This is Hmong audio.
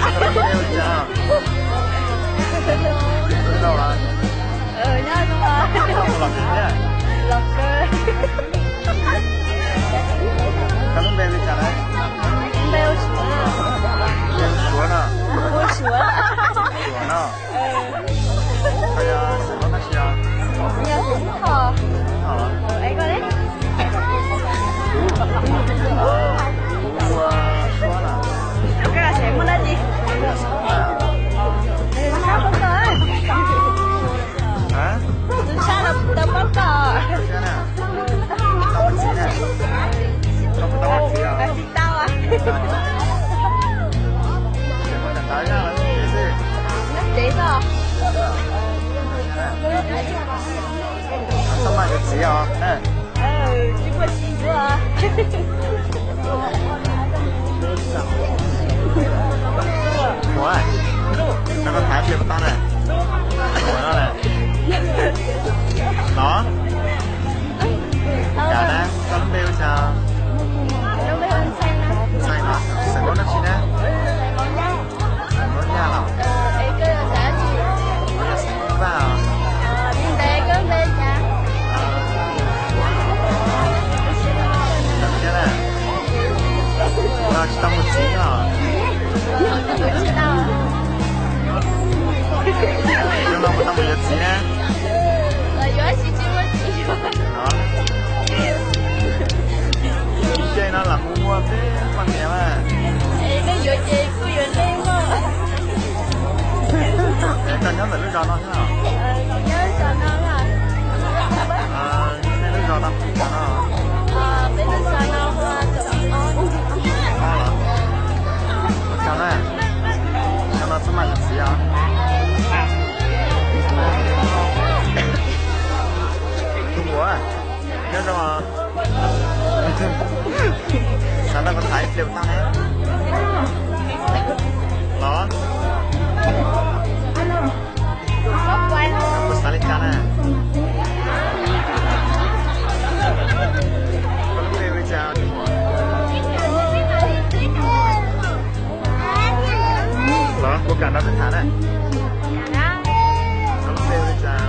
Koj lub npe hu li cas? Nyob zoo os. Koj mus los tsis thiab? Los kawg. Koj lub npe li cas lawm? Npe hu Suav. Npe hu Suav no? Hu Suav. Suav no. Koj yog xeem Hmoob dab tsi os? Yog xeem Hmoob Thoj. Hmoob Thoj los? Es koj ne? Kuv hu Suav no. Koj xeem Hmoob dab tsi? Tus sab los tau paub koj. Tau mus txiv na. Tau mus txiv os. Tsis tau. Nyob tsev xwb. Txhob maj yuav txiv os. Tsis muaj txiv yuav. Muam, koj thaiv pliag puas tau na? Muam no na. Los. Cas na, koj lub npe hu cas? Ntxhais no, xeem Hmoob dab tsi na? Xeem Hmoob Nyab los? Kuv yog xeem Hmoob Vaj os. Thiab na, no tsis tau mus txiv os. Xyoo no puas tau mus yuav txiv na? Ib ce no lam mus muaj peb poj niam mas. Koj nyob ntawm lub zos no thiab los? Nej lub zos no hu li cas no? Ua tsaug na, xyoo no txhob maj yuav txiv os. Tus muam, nyob zoo. Xav nrog kuv tham ib pliag puas tau ne? Los. Kuv xav li cas na? Koj lub npe hu li cas? Los kuv kam nrog koj tham na. Koj lub npe hu li cas?